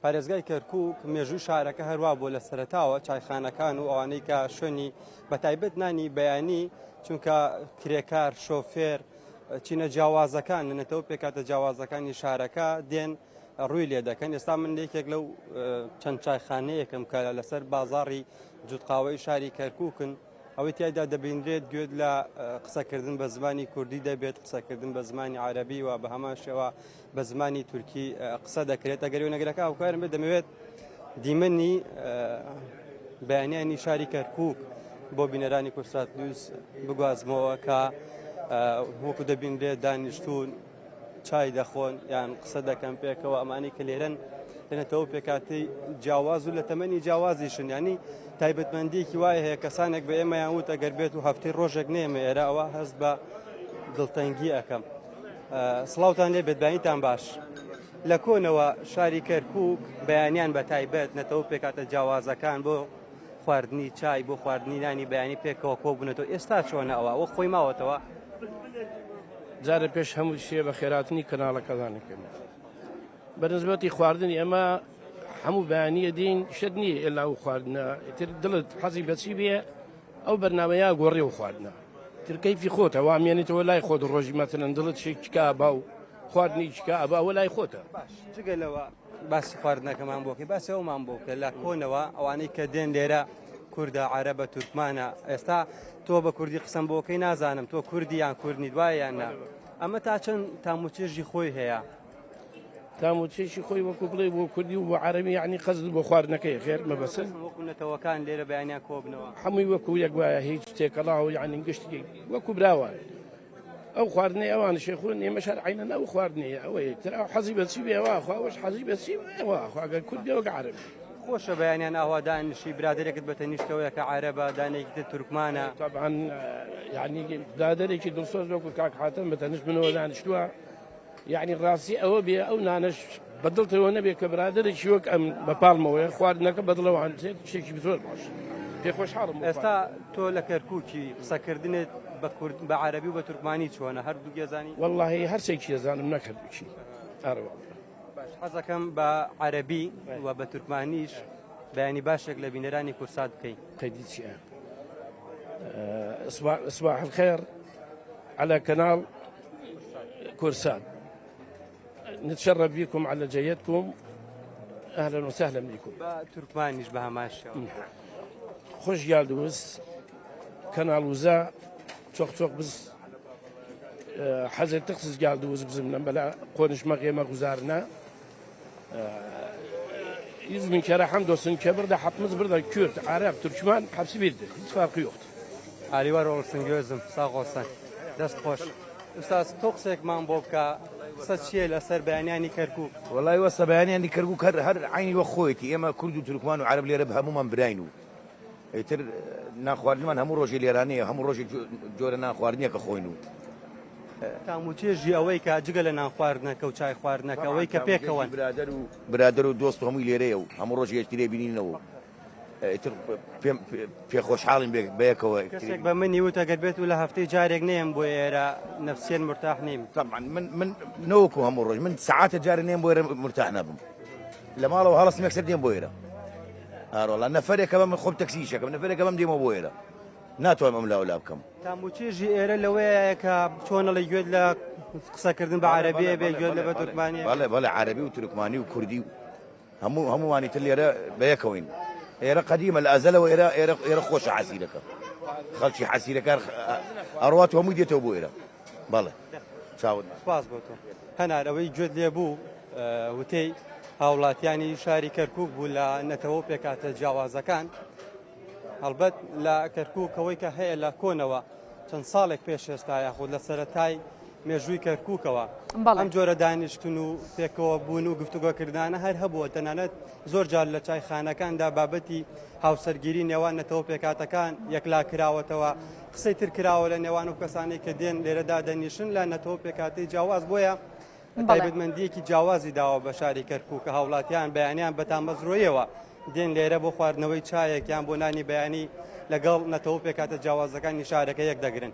پارێزگای کەرکوک مێژووی شارەکە هەروا بووە لە سەرەتاوە چایخانەکان و ئەوانەی کە شوێنی بەتایبەت نانی بەیانی چونکە کرێکار شۆفێر چینە جیاوازەکان لە نەتەوە پێکاتە جیاوازەکانی شارەکە دێن ڕووی لێ دەکەن ئێستا من یەکێک لەو چەند چایخانەیەکم کە لەسەر بازاڕی جوتقاوەی شاری کەرکوکن ئەوەی تیایدا دەبینرێت گوێت لە قسەکردن بە زمانی کوردی دەبێت قسەکردن بە زمانی عەرەبی و بە هەمان شێوە بە زمانی تورکی قسە دەکرێت ئەگەر وێنەگرەکە هاوکارم بێت دەمەوێت دیمەنی بەیانیانی شاری کەرکوک بۆ بینەرانی کوردسات نیوز بگوازمەوە کە وەکو دەبینرێت دانیشتون چای دەخۆن یان قسە دەکەن پێکەوە ئەمانی کە لێرەن لەنەتەوە پێکاتی جیاواز و لە تەمەنی جیاوازیشن ینی تایبەتمەندیەکی وای هەیە کەسانێک بە ئێمەیان وت ئەگەر بێت و هەفتەی ڕۆژێک نێمە ئێرە ئەوە هەست بە دڵتەنگی ئەەکەم سڵاوتان لێ بێت بەیانیتان باش لە کۆنەوە شاری کەرکک بەیانیان بە تایبەت نەتەوە پێکاتە جیاوازەکان بۆ خواردنی چای بۆ خواردنی نانی بەیانی پێکەوە کۆبوونەتەوە ئێستا چۆنە ئەوە وەک خۆی ماوەتەوە؟ جارێ پێش هەموو شتێ بە خێراتنی کەناڵەکەدان ئەکەم بەنسبەتی خواردنی ئەمە هەموو بەیانیە دین شت نییە ئێلا و خواردنە ئیتر دڵت حەزی بەچی بێ ئەو بەرنمەیە گۆڕی و خواردنە تر کەیفی خۆتە وا مێنیتەوە لای خۆت ڕۆژی مەترن دڵت شێکا باو خواردنی چکا ئەبا ئەوە لای خۆتە باش جگە لەوە باسی خواردنەکەمان بۆکەی باسی ئەومان بۆ بکە لە کۆنەوە ئەوانەی کە دێن لێرە کوردە عەرەبە تورکمانە ئێستا تۆ بە کوردی قسەم بۆکەی نازانم تۆ کوردی یان کوردنی دوایە یان نا ئەمە تا چەند تاموچێژی خۆی هەیە تاموچێژی خۆی وەکو بڵێ بۆ کوردی و بۆ عەرەبی یعنی قەزد بۆ خواردنەکەی خێر مەبەسن وەکو نەتەوەکان لێرە بەیانیان کۆبنەوە هەمووی وەکو یەک وایە هیچ تێکەڵاو یعنی گشتی وەکو براوان ئەو خواردنەی ئەوانیش ئەخۆن ئێمەش هەر عەینەن ئەو خواردنەیە ئەوەیە تر ئەو حەزی بە چی بێ ئەوە ئەخوا ئەوەش حەزی بە چی بێ ئەوە ئەخوا گەر کورد بێ وەک عەرەب بێ. خۆشە بەیانیان ئاوا دانیشی برادەرێکت بە تەنیشتەوەیە کە عەرەبە دانەیەکی تر تورکمانە. تەبعەن یەعنی برادەرێکی دڵسۆز وەکو کاک حاتەم بە تەنیشت منەوە دانیشتووە یەعنی ڕاستی ئەوە بێ ئەو نانەش بە دڵتەوە نەبێ کە برادەرێکی وەک ئەم بە پاڵمەوەیە خواردنەکە بە دڵەوە هەندێک شتێکی زۆر باش پێ خۆشحاڵم بۆ ئێستا تۆ لە کەرکووکی قسەکردنت بە کورد بە عەرەبی و بە تورکمانی چۆنە هەردووک ێزانی؟ وەڵڵاهی هەرسێکی ێزانم نەک هەردووکی ئەرێ وەڵڵا. باش حەزەکەم بە عەرەبی و بە تورکمانیش بەیانی باشێک لە بینەرانی کورسات بکەی. قەیدی چییە؟ صباح الخير على كنال كورسات نتشرف بكم على جيتكم اهلا وسهلا بكم بە تورکمانیش بە هەمان شێوە. خوش geldiniz kanalımıza çok çok biz حەز ettik siz geldiniz bizimle böyle konuşmak yemek üzerine. 100 bin kere hamdolsun ki burada hepimiz burada Kürt, Arap, Türkmen hepsi birdir. Hiç farkı yoktur. Ari var olsun gözüm sağ olsun. دەست خۆش. ئوستاز تۆ قسەیەکمان بۆ بکە قسە چییە لەسەر بەیانیانی کەرکوک؟ وەڵای وەستا بەیانیانی کەرکوک هەر هەر عەینی وەک خۆیەتی ئێمە کورد و تورکمان و عەرەب لێرە هەموومان براین و ئیتر نان خواردنمان هەموو ڕۆژێ لێرانەیە هەموو ڕۆژێ جۆرە نان خواردنێکە خۆین و تام و چێژی ئەوەی کە جگە لە نان خواردنەکە و چای خواردنەکە ئەوەی کە پێکەوەن. برادەر و برادەر و دۆست و هەمووی لێرەیە و هەموو ڕۆژێ یەکتری بینینەوە ئیتر پێم پێ خۆشحاڵین بەیەکەوە. کەسێک بە منی وت ئەگەر بێت و لە هەفتەی جارێک نەیەم بۆ ئێرە نەفسیەن مورتاح نیم. تەبعەن من من نەوەکو هەموو ڕۆژ من سەعاتە جارێ نێم بۆ ئێرە مورتاح نابم لە ماڵەوە هەڵەسم یەکسەر دێم بۆ ئێرە ئارۆڵا نەفەرێکە بە من خۆم تەکسی ئیشەکەم نەفەرێکە بەم دێمەوە بۆ ئێرە ناتوانم ئەم لاولا بکەم. تام و چێژی ئێرە لەوەیە کە چۆن ئەڵێی گوێت لە قسەکردن بە عەرەبیە بێ گوێت لە بە تورکمانیە. بەڵێ بەڵێ عەرەبی و تورکمانی و کوردی و هەموو هەمووانی تر لێرە بەیەکەوەین ئێرە قەدیمە لە ئەزەلەوە ئێرە ئێرە ئێرە خۆشە حەسیرەکە خەڵکی حەسیرەکان ئەڕوات و هەمووی دێتەوە بۆ ئێرە بەڵێ چاوت سپاس بۆ تۆ هەنار ئەوەی گوێت لێ بوو وتەی هاوڵاتیانی شاری کەرکک بوو لە نەتەوە و پێکاتە جیاوازەکان هەڵبەت لە کەرکک ئەوەی کە هەیە لە کۆنەوە چەند ساڵێک پێش ئێستا یاخود لە سەرەتای مێژووی کەرکووکەوە ئەم جۆرە دانیشتن و پێکەوە بوون و گفتوگۆکردانە هەر هەبووە تەنانەت زۆر جار لە چایخانەکاندا بابەتی هاوسەرگیری نێوان نەتەوە پێکاتەکان یەکلا کراوەتەوە قسەی تر کراوە لە نێوان و کەسانی کە دێن لێرەدا دەنیشن لە نەتەوە پێکاتی جیاواز بۆیە تایبەتمەندیەکی جیاوازی داوە بە شاری کەرکوک کە هاوڵاتیان بەیانیان بە تامەزرۆیەوە دێن لێرە بۆ خواردنەوەی چایەک یان بۆ نانی بەیانی لەگەڵ نەتەوە پێکاتە جیاوازەکانی شارەکە یەک دەگرن.